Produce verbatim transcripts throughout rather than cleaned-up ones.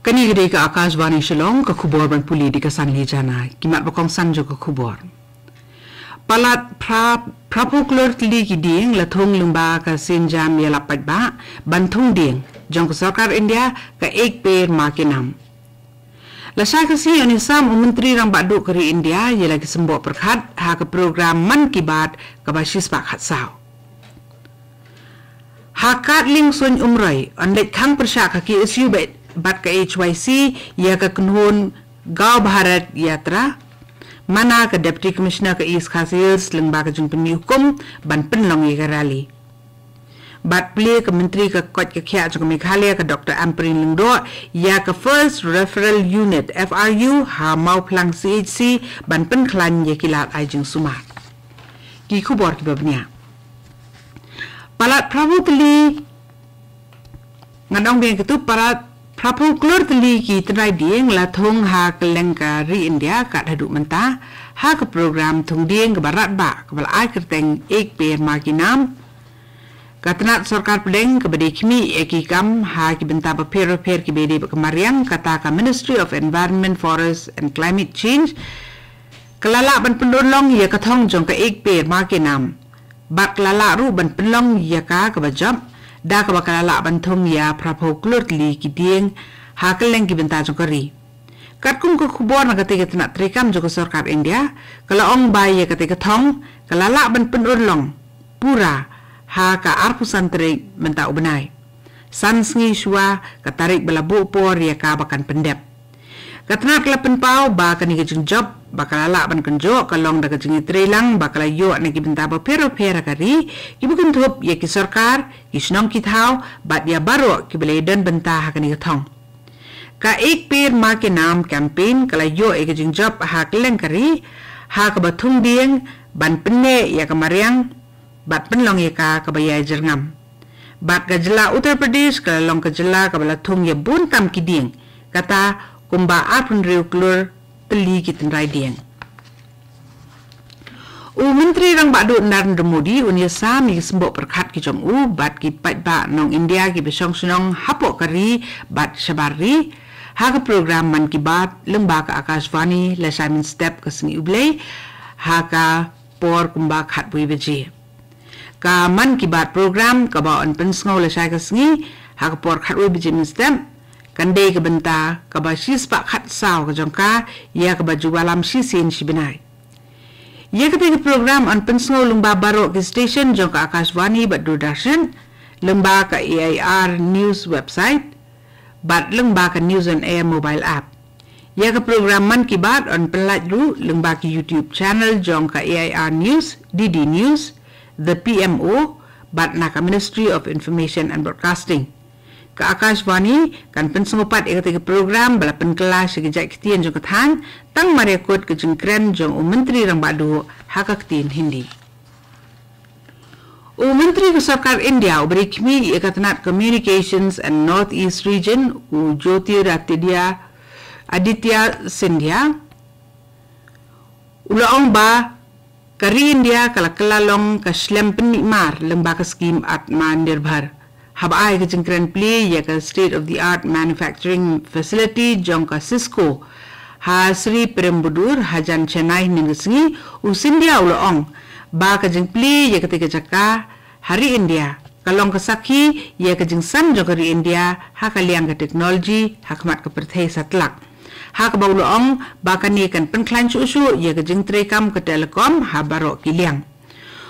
Kane ka dei ka Akashvani Shillong, ka khubor ban pule da ka Sanli Jana. Ki mat ba kongsan jong ka khubor. Palat phra, phra phew klur tylli ki dieng la thung lyngba ka sienjam ïalap paidbah ban thung dieng jong ka sorkar India, ka Ek Ped Ma Ke Naam. Lashai ka sngi, yn ïasam u Myntri Rangbah Duh ka ri India ïa la ki symboh pyrkhat ha ka program Mann Ki Baat kaba shispah khatsaw. Ha Kad Liengsuin Umroi, yn leit khang pyrshah ka K S U bad, bad ka H Y C ïa ka kynhun Gaon Bharat Yatra, mana ka Deputy Commissioner ka East Khasi Hills lyngba ka jingpynmih hukum ban pynlong ïa ka rally. Bad plie ka Myntri ka koit ka khiah jong ka Meghalaya, ka Doctor Ampareen Lyngdoh, ïa ka First Referral Unit, F R U, ha Mawphlang C H C ban pynkhlaiñ ïa ki lad ai jingsumar. Ki khubor kiba bniah. Palat phra phew tylli, ngan ong biang katto, palat phra phew klur tylli ki tynrai dieng la thung ha kylleng ka ri India kat haduh mynta ha ka program thung dieng kaba radbah kaba la ai kyrteng Ek Ped Ma Ke Naam. Ka tnat sorkar pdeng kaba dei khmih ïa ki kam ha ki bynta bapher bapher kiba ïadei bad ka mariang, kata ka Ministry of Environment, Forest and Climate Change, ka la lah ban pynurlong ïa ka thong jong ka Ek Ped Ma Ke Naam. Bad ka la lah ruh ban pynlong ïa ka kaba jop, da kaba ka la lah ban thung ïa phra phew klur tylli ki dieng ha kylleng ki bynta jong ka ri. Katkum ka khubor na katei ka tnat treikam jong ka sorkar India, ka la ong ba ïa katei ka thong ka la lah ban pynurlong pura ha ka arphew san tarik mynta u bnai, san sngi shuwa ka tarik ba la buh por ïa ka ba kan pyndep. Ka tnat ka la pynpaw ba kane ka jingjop ba ka la lah ban kynjoh ka long da ka jingïatreilang ba ka la ïoh na ki bynta bapher bapher ha ka ri, kiba kynthup ïa ki sorkar, ki shnong ki thaw bad ïa baroh kiba la ïadon bynta ha kane ka thong. Ka Ek Ped Ma Ke Naam campaign ka la ïoh ïa ka jingjop ha kylleng ka ri, ha kaba thung dieng ban pynneh ïa ka mariang bad pynlong ïa ka kaba ïai jyrngam. Bad ka jylla Uttar Pradesh ka la long ka jylla kaba la thung ïa bun tam ki dieng, kata kumba arphew hynriew klur tylli ki tynrai dieng. U Myntri Rangbah Duh Narendra Modi un ïasam ïa ki symboh pyrkhat ki jong u bad ki paidbah nong India kiba shong shnong hapoh ka ri bad shabar ri ha ka program Mann Ki Baat lyngba ka Akashvani lashai mynstep ka sngi U Blei ha ka por kumba khatwei baje. Ka Mann Ki Baat program kaba yn pynsngew lashai ka sngi ha ka por khatwei baje mynstep, kan dei ka bynta kaba shispah khatsaw ka jong ka, ïa kaba ju wallam shisien shi bnai. Ïa katei ka program yn pynsngew lyngba baroh ki station jong ka Akashvani bad Doordarshan, lyngba ka A I R News website bad lyngba ka News on Air mobile app. Ïa ka program Mann Ki Baat yn pynlait ruh lyngba ki YouTube channel jong ka A I R News, D D News, The P M O bad na ka Ministry of Information and Broadcasting. Ka Akashvani kan pynsngew pat ïa katei ka program ba la pynkylla sha ki jait ktien jong ka thaiñ, tang mar ïa kut ka jingkren jong u Myntri Rangbah Duh ha ka ktien Hindi. U Myntri ka Sorkar India uba dei khmih ïa ka tnat Communications and North East Region, u Jyotiraditya, Aditya Scindia, u la ong ba ka ri India ka la kylla long ka shlem pynmih mar lyngba ka skhim Atmanirbhar. Haba ai ka jingkren plie ïa ka State of the Art Manufacturing Facility jong ka CISCO ha Sriperumbudur hajan Chennai hynnin ka sngi, u Scindia u la ong ba ka jingplie ïa katei ka jaka ha ri India ka long ka sakhi ïa ka jingsan jong ka ri India ha ka liang ka technology ha khmat ka pyrthei satlak. Ha kaba u la ong ba kane kan pynkhlaiñ shuh shuh ïa ka jingtreikam ka telecom ha baroh ki liang.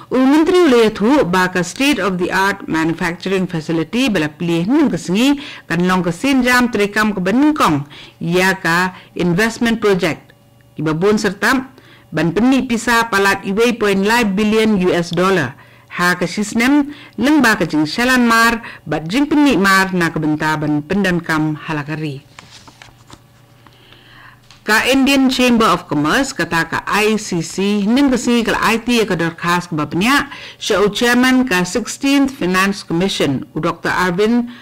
U Myntri u la ïathuh ba ka State of the Art Manufacturing Facility ba la plie hynnin ka sngi kan long ka sienjam treikam kaba nyngkong ïa ka investment project kiba bun syrtap ban pynmih pisa palat uwei point lai billion U S dollar ha ka shisnem, lyngba ka jingshalan mar bad jingpynmih mar na ka bynta ban pyndonkam ha la ka ri. Ka Indian Chamber of Commerce, kata ka I C C, hynnin ka sngi ka la aiti ïa ka dorkhas kaba bniah sha u Chairman ka sixteenth Finance Commission, u Doctor Arvind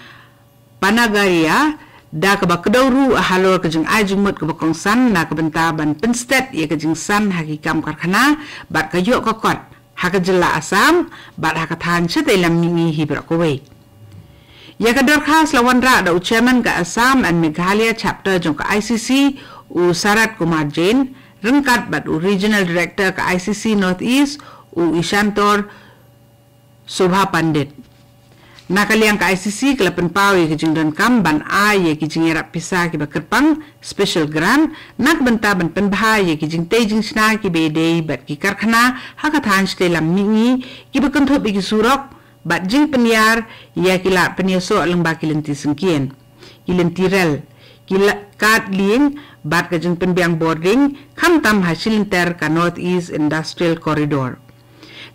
Panagaria, da kaba kdew ruh halor ka jingai jingmut kaba kongsan na ka bynta ban pynsted ïa ka jingsan ha ki kam karkhana bad ka ïoh ka kot ha ka jylla Assam bad ha ka thaiñ shatei lam mihngi hi baroh kawei. Ïa ka dorkhas la wanrah da u Chairman ka Assam and Meghalaya Chapter jong ka I C C, u Sarat Kumar Jain, ryngkat bad u Regional Director ka I C C North East, u Ishantor Shobha Pandit. Na ka liang ka I C C ka la pynpaw ïa ki jingdonkam ban ai ïa ki jingïarap pisa kiba kyrpang, special grant, na ka bynta ban pynbha ïa ki jingtei jingshna kiba ïadei bad ki karkhana ha ka thaiñ shatei lam mihngi, kiba kynthup ïa ki surok bad jingpynïar ïa ki lad pynïasoh lyngba ki lynti syngkien, ki lynti rel, ki la-, kad lieng bad ka jingpynbiang bording, khamtam ha shilynter ka North East Industrial Corridor.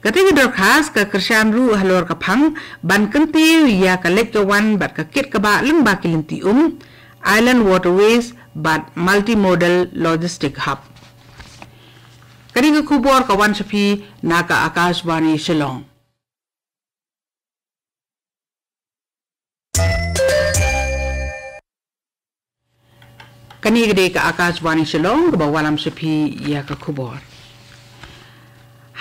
Katei ka dorkhas ka kyrshan ruh halor ka phang ban kyntiew ïa ka leit ka wan bad ka kit ka bah lyngba ki lynti um, island waterways bad multimodal logistic hub. Kane ka khubor ka wan sha phi na ka Akashvani Shillong. Kane ka dei ka Akashvani Shillong kaba wallam sha phi ïa ka khubor.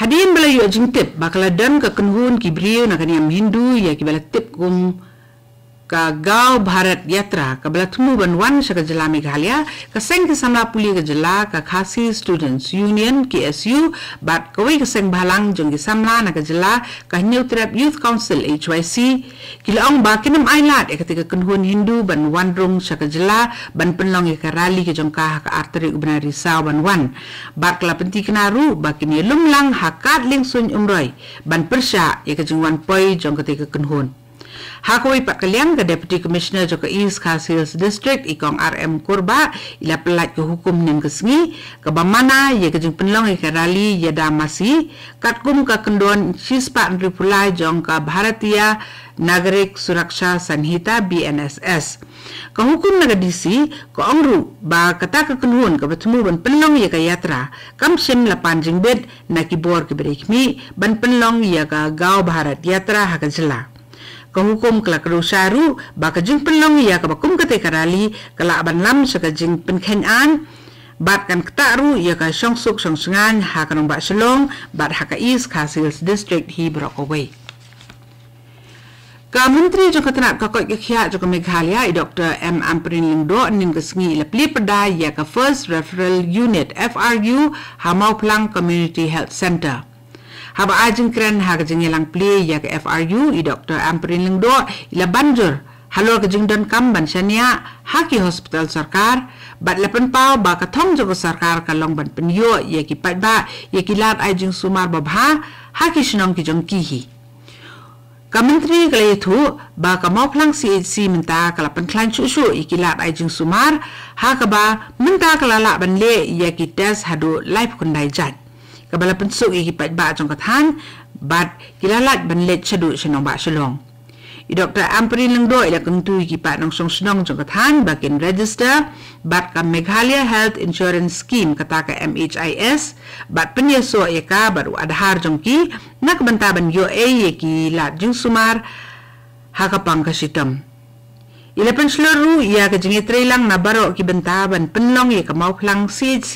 Hadien ba la ïoh jingtip ba ka la don ka kynhun ki briew na ka niam Hindu ïa kiba la tip kum ka Gaon Bharat Yatra kaba la thmu ban wan sha ka jylla Meghalaya, ka seng ki samla pule ka jylla, ka Khasi Students Union, K S U, bad kawei ka seng bhalang jong ki samla na ka jylla, ka Hynñiewtrep Youth Council, H Y C, ki la ong ba kin ym ailad ïa katei ka kynhun Hindu ban wan rung sha ka jylla ban pynlong ïa ka rally ka jong ka ha ka ar tarik u bnai Risaw ban wan. Bad ka la pyntikna ruh ba kin ïalum lang ha kad liengsuiñ Umroi ban pyrshah ïa ka jingwan poi jong katei ka kynhun. Ha kawei pat ka liang, ka Deputy Commissioner jong ka East Khasi Hills District, i Kong R M Kurbah, i la pyllait ka hukum hynnin ka sngi kaba mana ïa ka jingpynlong ïa ka rally ïada masi, katkum ka kyndon shispah hynriewphew lai jong ka Bharatiya Nagarik Suraksha Sanhita, B N S S. Ka hukum na ka D C ka ong ruh ba kata ka kynhun kaba thmu ban pynlong ïa ka yatra kam shym la pan jingbit na ki bor kiba dei khmih ban pynlong ïa ka Gaon Bharat Yatra ha ka jylla. Ka hukum ka la kdew shai ruh ba ka jingpynlong ïa kaba kum katei ka rally ka lah ban lam sha ka jingpynkheiñ aiñ bad kan ktah ruh ïa ka shongsuk shongshngaiñ ha ka nongbah Shillong bad ha ka East Khasi Hills District hi baroh kawei. Ka Myntri jong ka tnat ka koit ka khiah jong ka Meghalaya, i Doktor M Ampareen Lyngdoh, hynnin ka sngi i la plie pyrda ïa ka First Referral Unit, F R U, ha Mawphlang Community Health Centre. Haba ai jingkren ha ka jingïalang plie ïa ka F R U, i Doktor Ampareen Lyngdoh i la ban jur halor ka jingdonkam ban shaniah ha ki hospital sorkar bad la pynpaw ba ka thong jong ka sorkar ka long ban pynïoh ïa ki paidbah ïa ki lad ai jingsumar babha ha ki shnong ki jong ki hi. Ka Myntri ka la ïathuh ba ka Mawphlang C H C mynta ka la pynkhlaiñ shuh shuh ïa ki lad ai jingsumar, ha kaba mynta ka la lah ban leh ïa ki test haduh laiphew khyndai jait, kaba la pynsuk ïa ki paidbah jong ka thaiñ bad ki la lait ban leit shaduh sha nongbah Shillong. I Doktor Ampareen Lyngdoh i la kyntu ïa ki paid nongshong shnong jong ka thaiñ ba kin register bad ka Meghalaya Health Insurance Scheme, kata ka M H I S, bad pynïasoh ïa ka bad u Aadhaar jong ki na ka bynta ban ïoh ei ïa ki lad jingsumar ha ka pang ka shitom. I la pynshlur ruh ïa ka jingïatreilang na baroh ki bynta ban pynlong ïa ka Mawphlang C H C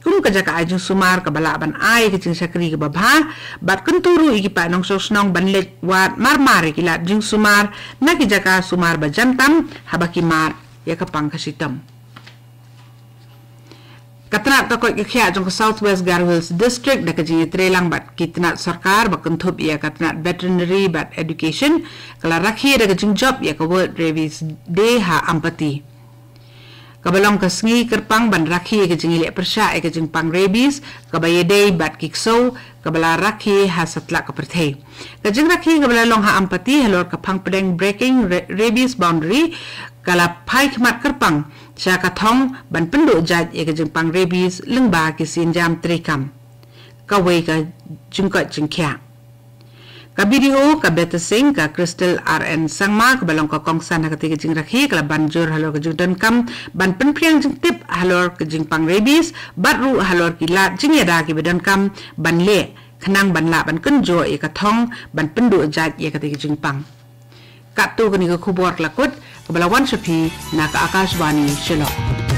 kum ka jaka ai jingsumar kaba lah ban ai ka jingshakri kaba bha, bad kyntu ruh ïa ki paid nongshong shnong ban leit wad mar mar ïa ki lad jingsumar na ki jaka sumar ba jan tam haba ki mad ïa ka pang ka shitom. Ka tnat ka koit ka khiah jong ka South West Garo Hills District, da ka jingïatreilang bad ki tnat sorkar ba kynthup ïa ka tnat Veterinary bad Education, ka la rakhe da ka jingjop ïa ka World Rabies Day ha Ampati, kaba long ka sngi kyrpang ban rakhe ïa ka jingïaleh pyrshah ïa ka jingpang rabies kaba ïadei bad ki ksew, kaba la rakhe ha satlak ka pyrthei. Ka jingrakhe kaba la long ha Ampati halor ka phang pdeng Breaking Ra-, Rabies Boundary ka la phai khmat kyrpang sha ka thong ban pynduh jait ïa ka jingpang rabies lyngba ki sienjam treikam. Kawei ka jingkoit jingkhiah. Ka B D O ka Betasing, ka Crystal R N Sangma, kaba long ka kongsan ha katei ka jingrakhe, ka la ban jur halor ka jingdonkam ban pynphriang jingtip halor ka jingpang rabies bad ruh halor ki lad jingïada kiba donkam ban leh khnang ban lah ban kynjoh ïa ka thong ban pynduh jait ïa katei ka jingpang. Katto kane ka khubor ka la kut, kaba la wan sha phi na ka Akashvani Shillong.